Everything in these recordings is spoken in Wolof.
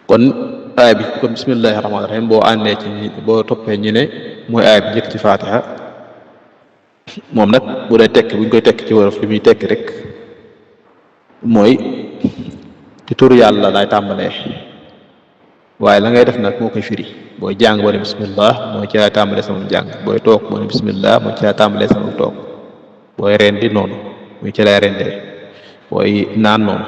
kon aaya bi kon bismillahi rahmaani rahim boo àndee ci boo toppee ñu ne mooy aaya bi njëkk ci Fatiha moom nag bu dee tekk bu ñu koy tekk ci wolof li muy tekk rek mooy ci turu yàlla laay tàmbalee waaye la ngay def nag moo koy firi booy jàng boo ne bismillah mooy ci laay tàmbalee sama jàng booy toog boo ne bismillah mooy ci laay tàmbalee sama toog booy rendi noonu muy ci lay rendee booy naan noonu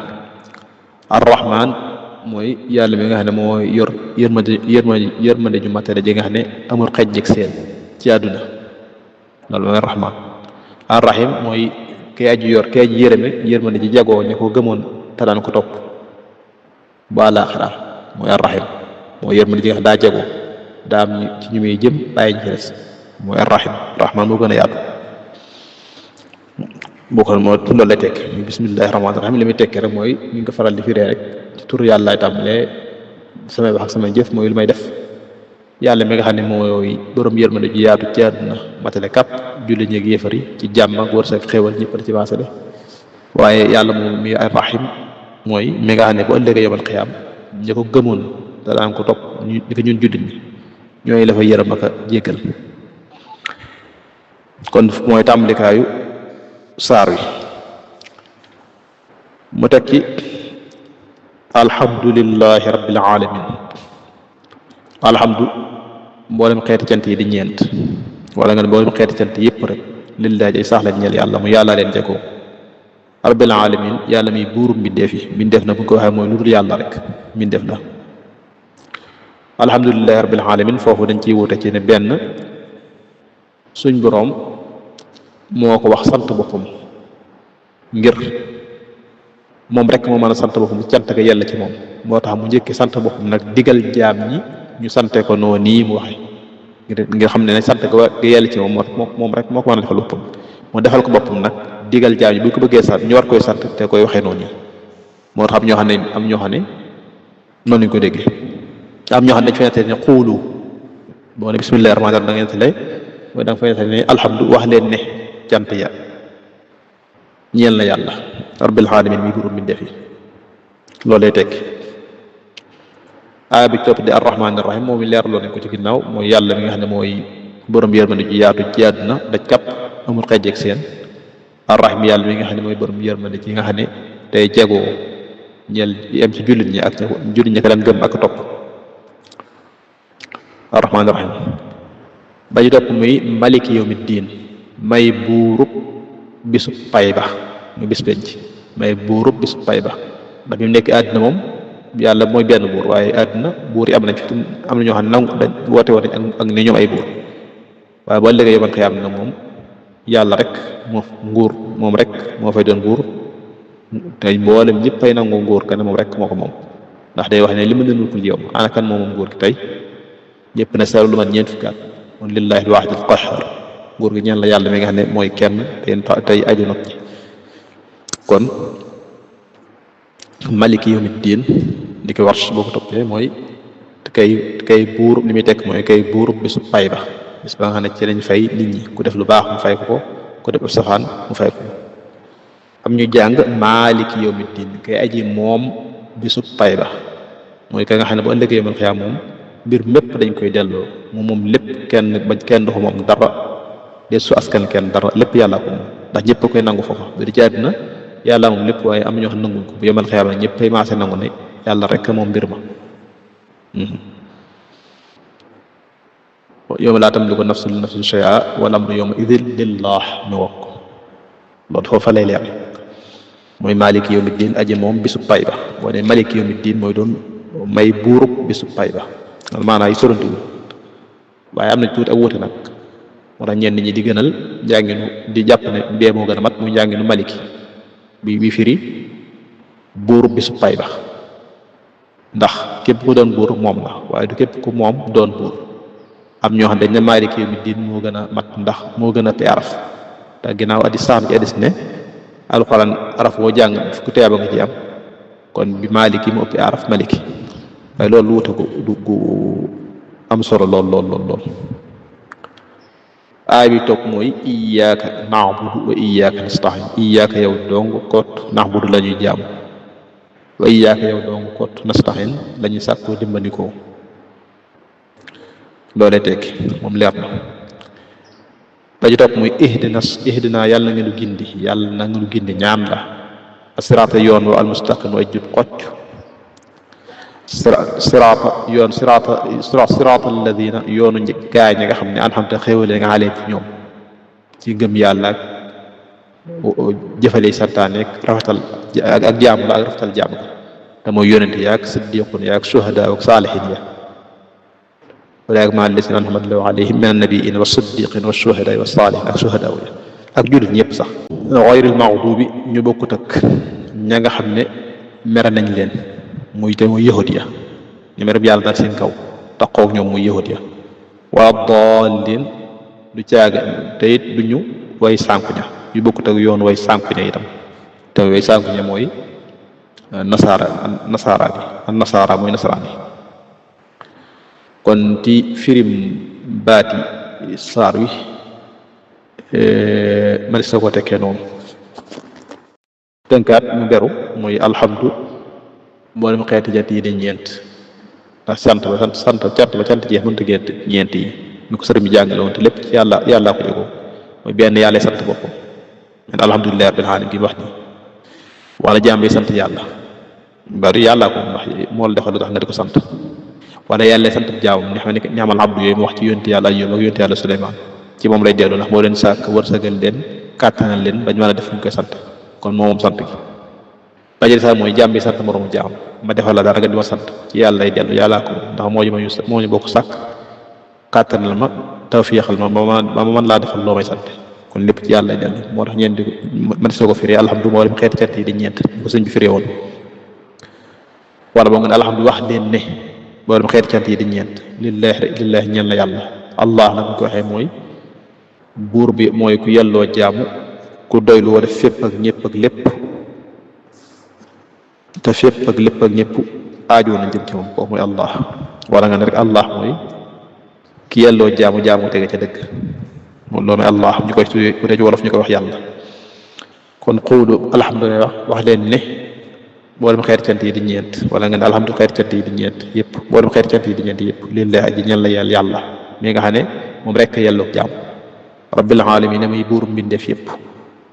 arrahman mooy yàlla mi nga xam ne moo yor yërmande ju matale ji nga xam ne amul xej jëg seen ci àdduna loolu mooy rahman arrahim mooy kay aji yor kay aji yërmande ji jagoo ne ko gëmoon te daan ko topp ba àllaaxira mooy arrahim mooy yërmande ji nga xam daa jagoo daa am ci ñu muy jëm bàyyi ñu ci des mooy arrahim rahman moo gën a yaatu boo ko moo loolu lay tekk muy bismillahi rahmaani rahim li muy tekki rek mooy ñu ngi ko faral di firee rek ci tur yàlla laay tàmbalee samay wax ak samay jëf mooy lu may def yàlla mi nga xam ne mooy borom yërmande ji yaatu ci àdduna matale kàpp julli ñeeg yéefar yi ci jàmm ak wërsëg xéewal ñëpp la ci baasale waaye yàlla moom mi ar rahim mooy mi nga xam ne bu ëllëgee yomal xiyaam ñi ko gëmoon te daan ko topp ñu ko ñun jullit ñi ñooy la fa yërëm ak a jéggal kon mooy tàmbalikaayu saar wi mu teg ci alhamdulillahi rabbil alamin alhamdu mboolem xeeti cant yi di ñeent wala nga ne mboolem xeeti cant yëpp rek lillahi ay sax leen ñeel yàlla mu yàlla leen jegoo rabbil alamin yàlla mi buuru mbindeef yi mbindeef na bu ko waxee mooy lu dul yàlla rek mbindeef la alhamdulillahi rabbil alamin foofu dañ ciy wute ci ne benn suñ boroom moo ko wax sant boppam ngir moom rek moo mën a sant boppam cant ga yàlla ci moom moo tax mu njëkki sant boppam nag digal jaam ñi ñu sante ko noo nii mu waxe ngir xam ne ne sant ga yàlla ci moom moom rek moo ko mën a defal boppam mu defal ko boppam nag digal jaam ñi bu ko bëggee sant ñu war koy sant te koy waxee noonu moo tax am ñoo xam ne noonu ñu ko déggee am ñoo xam ne dañ fay nettali ne xuulu boo ne bismillahi rahmaani rahim da ngeen nettali mooy da nga fay nettali ne alhamdu wax leen ne cant ya ñeel na yàlla rabbil alamin mi burum mi def yi loolu lay tekki aaya bi topp di arrahman arrahim moom leerloo nañ ko ci ginnaaw mooy yàlla mi nga xam ne mooy borom yërmande ji yaatu ci àdduna daj kàpp amul xeej ak seen arrahim yàlla mi nga xam ne mooy borom yërmande ji nga xam ne tey jegoo ñeel yem ci jullit ñi ak jullit ñi ko daan gëm ak topp arrahman arrahim ba ñu topp muy maliki yawmi diin may buurub bisu pay ba mu bis penc may buurub bisu pay ba ndax bi mu nekk àddina moom yàlla mooy benn buur waaye àddina buur yi am nañ fi am na ñoo xam ne nangu dañ woote woon ak ni ñoom ay buur waaye boo léegi yomal xiyaam na moom yàlla rek moo nguur moom rek moo fay doon buur te mboolem ñëpp ay nangu nguur ka ne moom rek moo ko moom ndax day wax ne li ma leen mulkul yow ana kan moom nguur gi tey ñëpp ne seetlu lu man ñeent fukki at kon lillahi al-waahid al-qahhaar nguur gi ñeen la yàlla mi nga xam ne mooy kenn tey aju nag kon maliki yawmi diin di ko Warsh boo ko toppee mooy kay buur li muy tekk mooy kay buur bisu pay ba bis ba nga xam ne ci lañ fay nit ñi ku def lu baax mu fay ko ku def safaan mu fay ko am ñu jàng maliki yawmi diin kay aji moom bisu pay ba mooy ka nga xam ne bu ëllëgee yawmal xiyaam moom mbir mépp dañ koy delloo moom lépp kenn du ko moom dara de su askan kenn dara lépp yàlla ko moom ndax ñëpp koy nangu foofa bu di ci àddina yàlla moom lépp waaye am ñoo xam nanguñ ko bu yomal xiyaam nag ñëpp ay maase nangu ne yàlla rek moom mbir ma yawma laa tamliku nafsun li nafsin shay'an wal amru yawma idhin lillah ñu wokk loolu foofa lay leer mooy maliki yawmi diin aji moom bisu pay ba boo ne maliki yawmi diin mooy doon may buurub bisu pay ba maanaam yi sorantuwul waaye am na tuuti ak wuute nag moo tax ñenn ñi di gënal njànginu di jàpp ne bee moo gën a mat muy njànginu maliki bi firi buur bisu pay ba ndax képp ku doon buur moom la waaye du képp ku moom doon buur am ñoo xam dañ ne maliki yawmi diin moo gën a mat ndax moo gën a ëpp araf te ginnaaw addis sax ci addis ne alxuraan araf boo jàng fukki teeba nga ci am kon bi maliki mu ëpp araf maliki waaye loolu wuute gu am solo lool aay bi topp mooy iyyaka na'budu wa iyyaka nasta'in iyyaka yow dong kot na'budu la ñuy jaamu wa iyyaaka yow dong kot nasta'iin la ñuy sàkkoo dimbandikoo. loolee tekki moom leer na. ba ci topp muy ihdina yàlla na nga nu gindi, yàlla na nga nu gindi ñaan la siraata yoon wa almustaqim ay jub xocc siraata alladina yoonu gaay ñi nga xam ne an'amta xéewale nga xalee ci ñoom ci gëm yàlla ak jëfale santaane ak rafetal ak jaamu la ak rafetal jaamu te mooy yonente yaag siddiqun yaag suhada ak saalihin ya walaak ma allazina an'ama allahu alayhim min annabiyina wa siddiqin wa shuhada wa saalihin ak suhada ya ak jullit ñëpp sax. ghayril maghdubi ñu bokkut ak ña nga xam ne mere nañ leen muy te muy yahud ya ñu mere yàlla daal seen kaw taqoog ñoom muy yahud ya wa dallin du caaga te it du ñu way sànku ña ñu bokkut ak yoon way sànku ña itam te way sànku ña mooy nasaara mooy nasaraan yi. kon ci firim baati saar wi man sa ko tekkee noonu. tënkaat mu beru muy alhamdu mboolem xeeti jant yi di ñeent ndax cant jeex mënta génn ñeent yi ñu ko sëriñ bi jàngale woon te lépp ci yàllaa ko jógoo mooy benn yàlla sant boppam men alhamdulillahi rabbil alamin bi wax ni wala jaam bi sant yàlla bari yàllaa ko wax moo la defal lu tax nga di ko sant wala yàlla sant jaamam nga xam ne ñaamal abdu yooyu mu wax ci yonte yàlla Ayyub ak yonte yàlla Suleymaan ci moom lay dellu ndax moo leen sàkk wërsëgal leen kàttanal leen bañ mën a def ñu koy sant kon moom sant gi dajale sax mooy jaam bi sant moromu jaam ma defal la dara nga di ma sant ci yàlla lay dellu yàllaa ko ndax moo ñu bokk sàkk kàttanal ma tawfiixal ma ma mën laa defal loo may sant kon lépp ci yàlla lay dellu moo tax ñeent di man soo ko firee alhamdu moo dem xeeti cant yi di ñeent ko sëñ bi firee woon wala boo nga ne alhamdu wax leen ne boo dem xeeti cant yi di ñeent lillahi ñeen la yàlla allah nag ñu ko waxee mooy buur bi mooy ku yelloo jaamu ku doylu war a fépp ak ñëpp ak lépp te fépp ak lépp ak ñëpp aajoo na jëm ci moom kooku mooy allah wala nga ne rek allah mooy ki yelloo jaamu tege ca dëgg moom loolu mooy allah ñu koy tuddee bu dee ci wolof ñu koy wax yàlla. kon xuudu alhamdulilah wax leen ne boo dem xeeti cant yi di ñeent wala nga ne alhamdu xeeti cant yi di ñeent yëpp boo dem xeeti cant yi di ñeent yëpp lillahi aji ñeel la yàlla mi nga xam ne moom rek yelloo jaamu rabbil alamin muy buur mbindeef yëpp.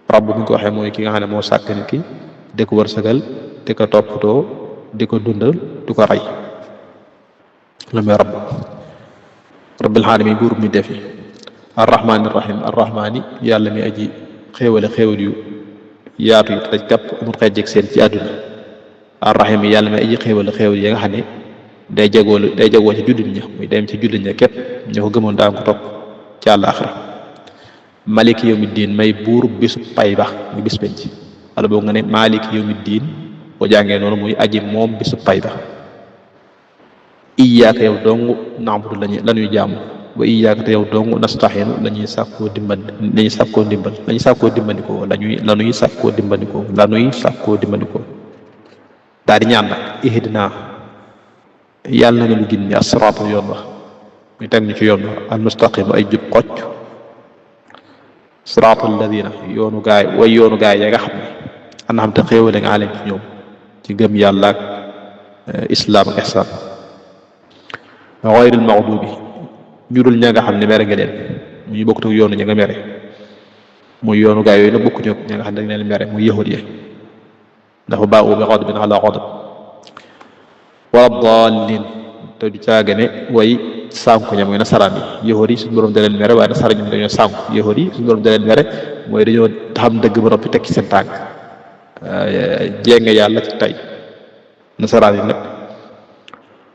rabb bu ñu ko waxee mooy ki nga xam ne moo sàkk nit ki di ko wërsëgal di ko toppatoo di ko dundal di ko rey la mooy rabb rabbil alamin buur mi defi arrahmaani rahim arrahmaani yàlla mi aji xéewal yu yaatu yi daj kàpp amul xeej jeg seen ci àdduna arrahim yi yàlla mi aji xéewal yi nga xam ne day jagoo ci jullit ña muy dem ci jullit ña képp ñoo ko gëmoon daa ko topp ci àllaaxira maliki yawmi diin may buur bisu pay ba muy bis penc wala boo nga ne maliki yawmi diin boo jàngee noonu muy aji moom bisu pay ba iyyaaka yow dong na'budu la ñuy jaamu wa iyyaaka te yow dong nasta'iinu la ñuy sàkkoo dimbandikoo daal di ñaan nag ihdina yàlla na nga lu gindi as-siraata yoon wa muy teg ñu ci yoon wa al-mustaqim ay jub xocc siraatal ladina yoonu gaay ya nga xam ne an'amta xéewale nga aleen ci ñoom ci gëm yàlla ak islaam ak ihsaan ghayril maghdubi ñu dul ña nga xam ne mere nga leen ñu bokkut ak yoonu ña nga mere muy yoonu gaay yooyu la bokk ñoom ña nga xam ne dañ leen mere muy yahud yi dafa baa'u bi ghadabin ala ghadab wala daalliin te du caagane way sànku ña mooy nasaraan yi yahud yi suñu borom da leen mere waaye nasaraan ñoom dañoo sànku yahud yi suñu borom da leen mere mooy dañoo xam dëgg ba noppi teg ci seen tànk jénge yàlla ci tey nasaraan yi nag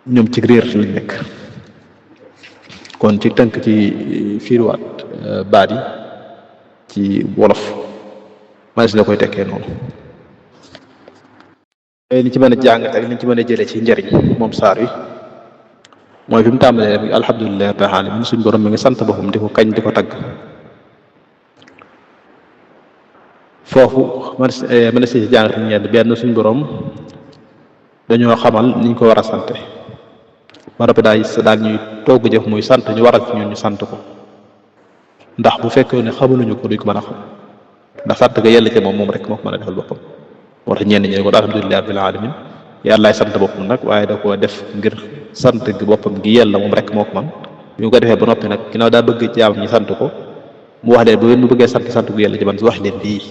ñoom ci réer lañ nekk. kon ci tënk ci fiiriwaat baat yi ci wolof manis la koy tekkee noonu li ci mën a jàngat ak li ci mën a jëlee ci njëriñ moom saar wi mooy fi mu tàmbalee rek alhamdulillahi rabbil alamin suñ borom mi ngi sant boppam di ko kañ di ko tagg foofu mën a si jàngat ñenn benn suñ borom dañoo xamal niñ ko war a sante ba noppi daal ñuy togg jëf muy sant ñu waral ci ñun ñu sant ko ndax bu fekkee ne xamaluñu ko duñ ko mën a xam ndax sant nga yella ci moom rek moo ko mën a defal boppam moo tax ñenn ñi ko alhamdulillahi rabbil alamin yàllaay sant boppam nag waaye da koo def ngir sant gi boppam gi yàlla moom rek moo ko man bi mu ko defee ba noppi nag ginnaaw daa bëgg jaam ñi sant ko mu wax leen bu ngeen mu bëggee sant gu yàlla ci man wax leen lii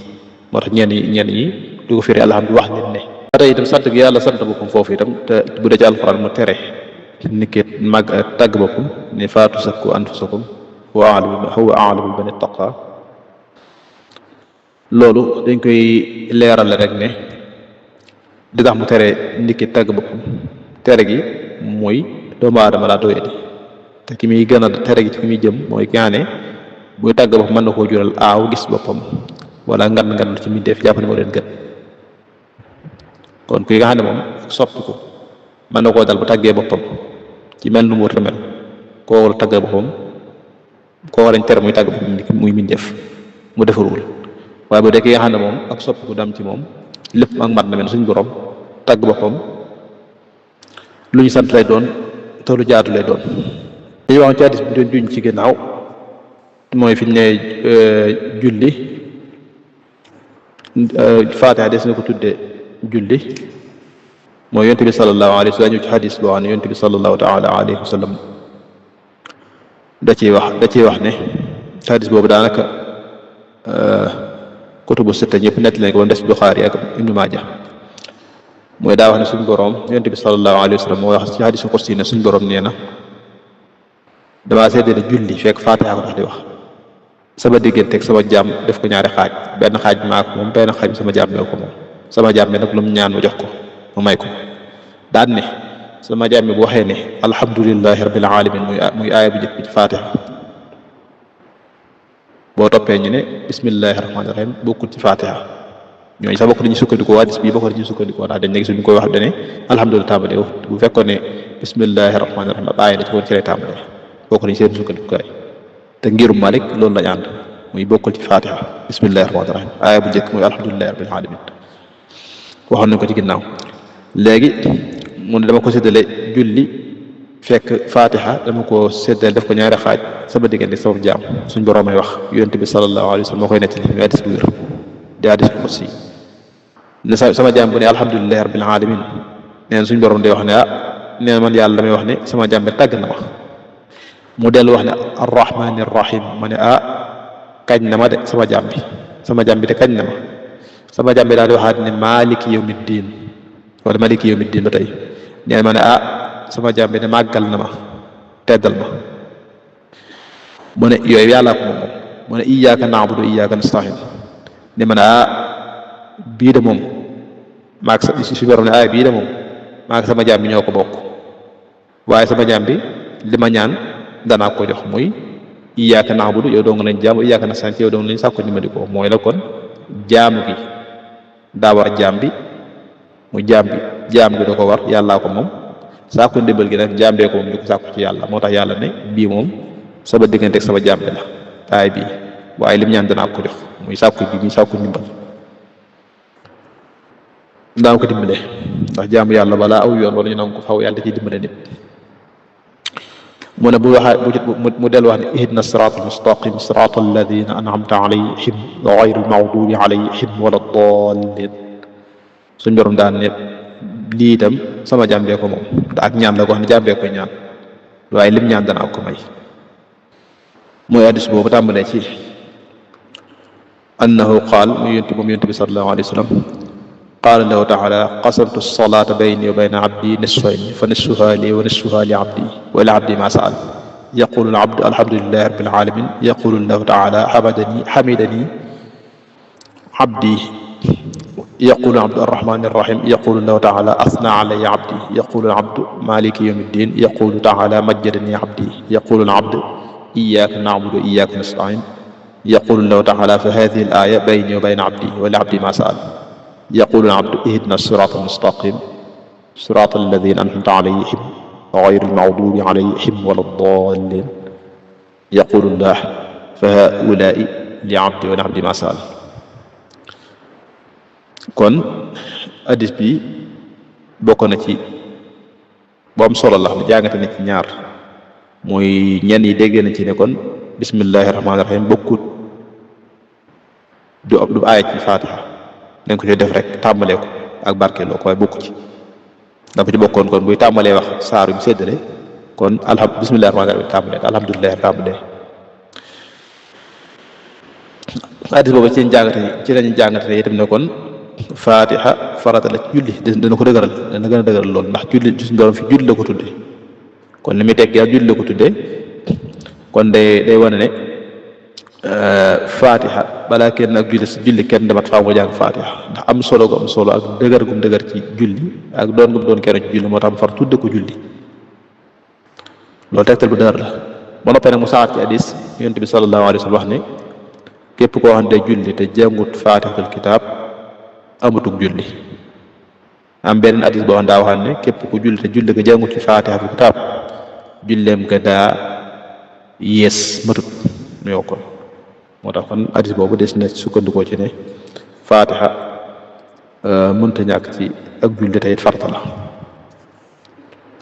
moo tax ñenn ñi du ko firi alhamdulilah wax leen ne tey itam sant gi yàlla sant boppam foofu itam te bu dee ci alxuraan mu tere nit ki màgg tàgg boppam ne faatu sakku anfusakum huwa a'lamu bi man ittaqa loolu dañ koy leerale rek ne di tax mu tere nit ki tàgg boppam tere gi mooy doomu aadama laa doyadi te ki muy gën a tere gi ci ki muy jëm mooy gaane buy tàgg boppam mën na koo jural aaw gis boppam wala ngan ci muy def jàpp ne moo leen gën kon kuy nga xam ne moom soppi ko mën na koo dal bu tàggee boppam ci mel nu mu war a mel koo war a tàgg boppam koo war a tere muy tàgg boppam muy min def mu defarul waaye bu dee ki nga xam ne moom ak soppi ko dam ci moom lépp ak mat na mel suñ borom tàgg boppam lu ñu sant lay doon te lu jaatu lay doon li ñu wax ci hadiis bi doon juñ ci ginnaaw mooy fi ñu ne julli faatiha des na ko tuddee julli mooy yonent bi sallallahu alayhi wa sallam ñu ci hadiis boo xam ne yonent bi sallallahu taala alayhi wa sallam da ciy wax ne hadiis boobu daanaka kutubu sitta ñëpp nett lañ ko ba mu des Buxaari ak Ibnu Maaja mooy daa wax ne suñ boroom yonent bi sallallahu alayhi wa sallam moo wax ci hadiisu qudsi ne suñ boroom nee na damaa seddale julli fekk faatiha ko tax di wax sama digganteeg sama jaam def ko ñaari xaaj benn xaaj bi maa ko moom benn xaaj bi sama jaam mee ko moom sama jaam bi nag lu mu ñaan ma jox ko ma may ko daan ne sama jaam bi bu waxee ne alhamdulillahi rabbil alamin muy aaya bu njëkk bi ci faatiha boo toppee ñu ne bismillahi rahmaani rahim bokkul ci faatiha ñooñu sax bokk nañu sukkandikoo hadis bii bokk nañu sukkandikoo ndax dañ ne suñu koy wax dane alhamdulilah tàmbalee bu fekkoon ne bismillahi rahmaani rahim ab aaya la ci woon ci lay tàmbalee bokk nañu seen sukkandikukaay te ngirum Malik loolu lañ ànd muy bokkul ci faatiha bismillahi rahmaani rahim aaya bu njëkk mooy alhamdulillahi rabbil alamin waxoon nañ ko ci ginnaaw léegi mu ne dama ko séddale julli fekk faatiha dama ko séddale def ko ñaari xaaj sama diggante sama jaam suñ borom ay wax yonent bi sallallahu alayhi wa sallam moo koy nettali muy hadis bu wér di hadis kursi ne sama jaam bu ne alhamdulillahi rabbil alamin neen suñ borom day wax ne neen man yàlla damay wax ne sama jaam bi tàgg na ma mu dellu wax ne arrahmanir rahim ma ne kañ na ma de sama jaam bi de kañ na ma sama jaam bi daal di waxaat ne maliki yawmiddin wala maliki yawmiddin ba tey neen ma ne sama jaam bi ne màggal na ma teddal ma mu ne yooyu yàllaa ko moom mu ne iyyaka na'budu iyyaka nasta'in ne ma ne bii de moom maag sa si borom ne bii de moom maag sama jaam bi ñoo ko bokk waaye sama jaam bi li ma ñaan danaa ko jox muy iyyaka na'budu yow dong lañ jaam iyyaka nasta'in yow dong lañ sàkko dimbandikoo mooy la kon jaamu gi daa war jaam bi muy jaam gi da ko war yàllaa ko moom sàkku ndimbal gi nag jaam bee ko moom di ko sàkku ci yàlla moo tax yàlla ne bii moom sama diggante ak sama jaam bi la aay bii waaye lim ñaan danaa ko jox muy sàkku bi muy sàkku ndimbal daa ko dimbale ndax jaamu yàlla balaa aw yoon wala ñu nangu ko faw yàlla ciy dimbale nit mu ne bu waxee mu dellu wax ne ihdina siraat almustaqim siraat alladina an'amta alayhim gayri almaghdubi alayhim wala dallin suñ borom daan ne lii itam sama jàmbee ko moom ak ñaan la ko xam ne jàmbee koy ñaan waaye lim ñaan danaa ko may mooy hadiis boobu tàmbalee ci annahu qaal muy yonent bi sallallahu alayhi wa sallam qaala lahu taala qasamtu salata bayni wa bayna abdi nisfayni fa nisfuha li wa nisfuha li abdi wa li abdi ma saal yaqulu al abdu alhamdulillahi rabbil alamin yaqulu lahu taala hamidani abdi يقول العبد الرحمن الرحيم يقول الله تعالى أثنى علي عبدي يقول العبد مالك يوم الدين يقول تعالى مجدني عبدي يقول العبد إياك نعبد وإياك نستعين يقول الله تعالى في هذه الآية بيني وبين عبدي ولعبدي ما سأل يقول العبد اهدنا الصراط المستقيم صراط الذين أنعمت عليهم غير المغضوب عليهم ولا الضالين يقول الله فهؤلاء لعبدي ولعبدي ما سأل kon hadis bi bokk na ci bu am solo la xam ne jàngate na ci ñaar mooy ñenn yi dégg na ci ne kon bismillahi rahmaani rahim bokkut du aaya ci faatiha dañ ko ci def rek tàmbalee ko ak barkeeloo ko waaye bokku ci dafa ci bokkoon kon buy tàmbalee wax saaru bi séddale kon bismillaahi rahmaani rahiim tàmbalee alhamdulilah tàmbalee. hadis boobu ci lañu jàngate itam ne kon fatiha farata la ci julli dana ko dëgëral dana gën a dëgëral loolu ndax julli suñu borom fi julli la ko tudde kon li muy tekki ak julli la ko tudde kon day wane ne fatiha balaa kenn ak julli kenn demat faaw nga jàng fatiha ndax am solo gu am solo ak dëgër gum dëgër ci julli ak doon gum doon kenn ci julli moo tax mu far tudde ko julli loolu tegtal bu dëgër la ba noppee nag mu saxaat ci hadis yonent bi sallallahu alayhi wa sallam wax ne képp koo xam ne day julli te jàngut faatihatul kitaab amatug julli am beneen hadis boo xam daa waxam ne képp ku julli te julli nga jàngut ci faatihatul kitaab julleem nga daa yées matut ñoo kon moo tax kon hadis boobu des na sukkandikoo ci ne faatiha mënta ñàkk ci ak julli tey farata la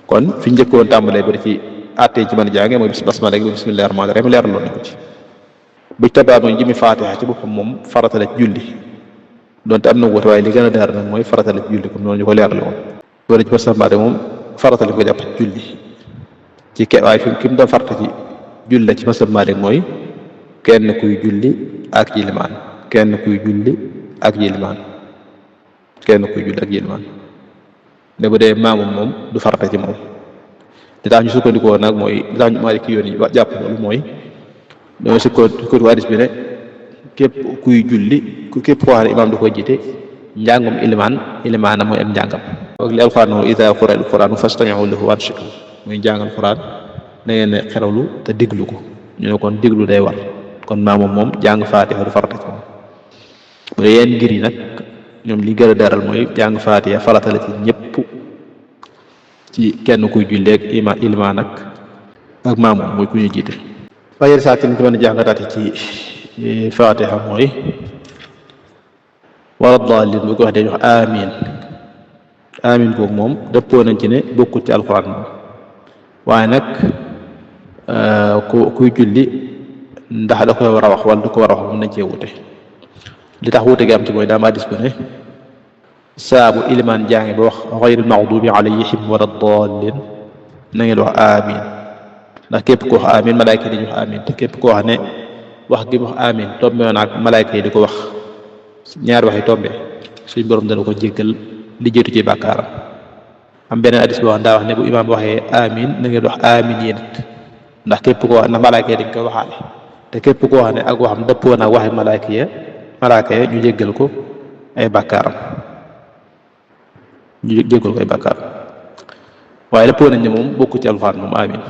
kon fi njëkkoon tàmbalee ba ci àttee ci mën a jànge mooy basmala gi bismillaahi rahmaani rahiim leeraloon na ko ci buñ tabaat mooy jëmi faatiha ci boppam moom farata la ci julli donte am na wute waaye li gën a daar nag mooy farata la ci julli comme noonu ñu ko leerale woon loolu ci basmala moom farata la ko jàpp ci julli ci waaye fi mu doon farata ci julli la ci basmala mooy kenn kuy julli ak yilimaan kenn kuy julli ak yilimaan kenn kuy julli ak yilimaan ne bu dee maamum moom du farata ci moom li tax ñu sukkandikoo nag mooy li tax ñu maali ki yoon yi jàpp loolu mooy dañoo sukkandiku hadis bi ne képp kuy julli képp koo xam ne imaam du ko jiite njàngum ilimaana mooy am njàngam ak li alquran no idaa quri'a al-qur'aanu fastami'uu lahu wa ansituu muy njàngal quran na ngeen ne xerawlu te déglu ko ñu ne kon déglu day war kon maamum moom jàng faatiha du farata ci moom bu dee yenn ngir yi nag ñoom li gën a daral mooy jàng faatiha farata la ci ñëpp ci kenn kuy julleeg ilimaan ak maamum mooy ku ñu jiite waaye saa ci ni ci mën a jàngataate ci faatiha mooy wala daalliin bu ko wax dañuy wax amin boobu moom dëppoo nañ ci ne bokkut ci alxuraan moom waaye nag kuy julli ndax da koy war a wax wala du ko war a wax moom nañ cee wute li tax wute gi am ci mooy daama hadis bu ne saabu ilimaan jàngi ba wax xayril maxduubi alayhim wala daalliin na ngeen wax amin ndax képp koo wax amin malaayka yi dañuy wax amin te képp koo xam ne wax gi wax amin tombe woon ak malaayka yi di ko wax ñaari wax yi tombe suñ borom dana ko jéggal li jiitu ci bàkkaaram am beneen hadis boo xam daa wax ne bu imaam waxee amin na ngeen wax amin yéen it ndax képp koo xam ne malaayka yi dañ koy waxaale te képp koo xam ne ak waxam dëppoo nag waxi malaayka ya ñu jéggal ko ay bàkkaaram waaye dëppoo nañ ne moom bokku ci alxuraan moom amin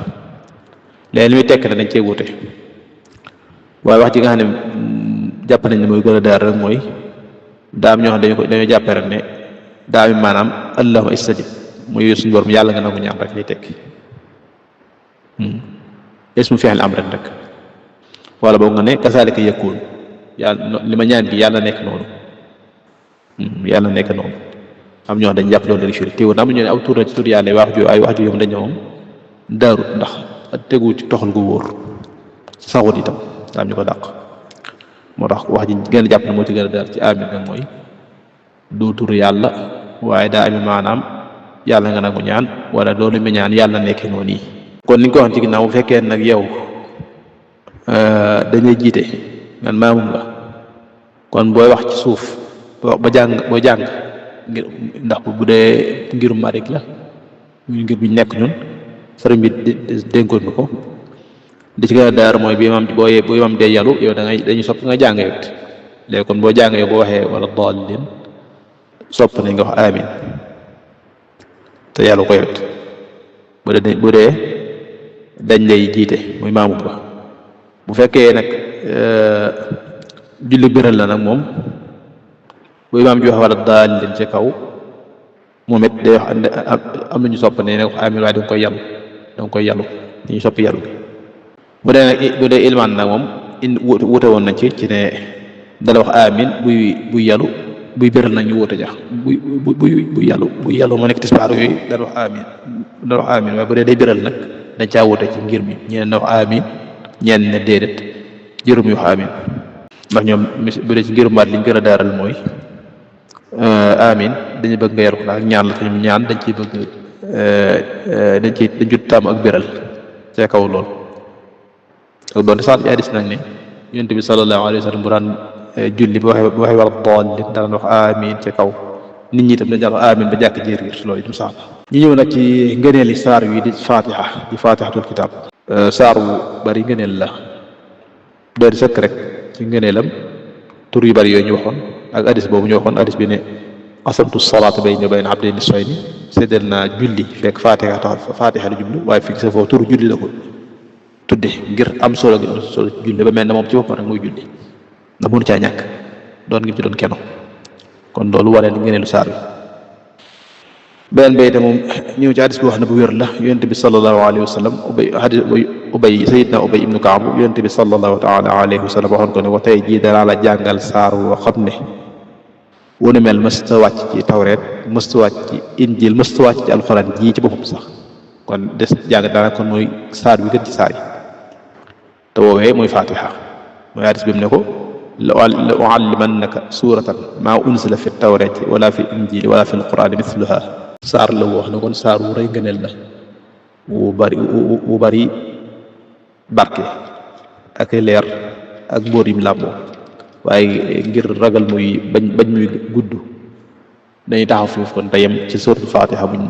léegi li muy tekk ne dañ cee wute waaye wax ji nga xam ne jàpp nañ ne mooy gën a daar rek mooy daam ñoo xam dañoo jàppee rek ne daami maanaam allahumma istajib muy suñu borom yàlla nga nangu ñaan rek lay tekki ismu fi'l amr rek wala boog nga ne kasaalika yakun yàlla li ma ñaan gi yàlla nekk noonu am ñoo xam dañ jàpp loolu rek firi teewul am ñu ne aw tur na ci tur yàlla wax ju yom dañ moom daarut ndax tegu ci toxal gu wóor saxut itam daam ñu ko dàq moo tax wax ji gën a jàpp na moo ci gën a daar ci amin nag mooy du tur yàlla waaye daa ami maanaam yàlla nga nangu ñaan wala loolu mi ñaan yàlla nekkee noonu yi kon ni nga ko waxee ci ginnaaw bu fekkee nag yow dañuy jiite man maamum la kon booy wax ci suuf booy jàng ngir ndax bu dee ngirum Maalik la muy ngir biñ nekk ñun sëriñ bi dénkoon nga ko di ci gën a daar mooy bu imam dee yalu yow dañuy sopp nga jàng yow léegi kon boo jàng yow boo waxee wala daalliin sopp nañ nga wax amin te yàlla ko yowet bu dee dañ lay jiite muy maamu ba bu fekkee nag julli biral la nag moom bu imaam ji wax wala daalliin ci kaw moom it day wax am nañu sopp ne wax amin waaye da nga koy yàllu dañuy sopp yàllu bu dee ilmaan nag moom wute woon nañ ci ne dala wax amin buy yàllu buy béral nag ñu wóote jax buy yàllu moo nekk tisbaar yooyu dala wax amin waaye bu dee day béral nag dañ caa wóote ci ngir mi ñeen na wax amin ñeen ne déedéet jërum yu wax amin ndax ñoom bu dee ci ngirum baat liñ gën a daaral mooy amin dañuy bëgg nga yor ko daal ñaan la te ñoom ñaan dañ ciy bëgg dañ ci taam ak biral ca kaw lool ak doonte sax hadis nag ne yonent bi sallallahu alayhi wa sallam bu daan julli bu waxee war daalliin daan wax amiin ca kaw nit ñi itam dañ daan wax amiin ba jàkk ji riir loolu itam sax ñu ñëw nag ci ngëneeli saar wi di fatihatul kitab saar wu bari ngëneel la doon sëkk rek ci ngëneelam tur yu bari yooyu ñu waxoon ak hadis boobu ñu waxoon hadis bi ne qasamtu salaata bayni wa bayna abdi nisfayni séddal naa julli fekk fatiha la jublu waaye fi sa foofu turu julli la ko tudde ngir am solo gi am solo ci julli ba mel ne moom ci boppam rek muy julli ndax mënu caa ñàkk doon ngi ci doon keno kon loolu waree ni ngëneelu saar wi beneen bay te moom ñëw ci hadis boo xam ne bu wér la yonent bi sallallahu alayhi wa sallam ubay sayidna ubay ibnu kaab yonent bi sallallahu taala alayhi wa sallam waxoon ko ne wa tey jii danaa la jàngal saar woo xam ne wu ne mel mësta wàcc ci tawreet mësta wàcc ci injil mësta wàcc ci alxuraan jii ci boppam sax kon des jàng daanaka kon mooy saar wi gën ci saar yi te woowee mooy fatiha mooy hadis bi mu ne ko la uallimannaka suratan maa unsila fi tawrati wala fi injili wala fi alqurani misluha saar la wax ne kon saar wu rëy ngëneel la wu bari barke ak leer ak mbóor yim làmboo waaye ngir ragal muy bañ muy gudd dañuy taxaw foofu kon tayem ci suratul fatiha buñ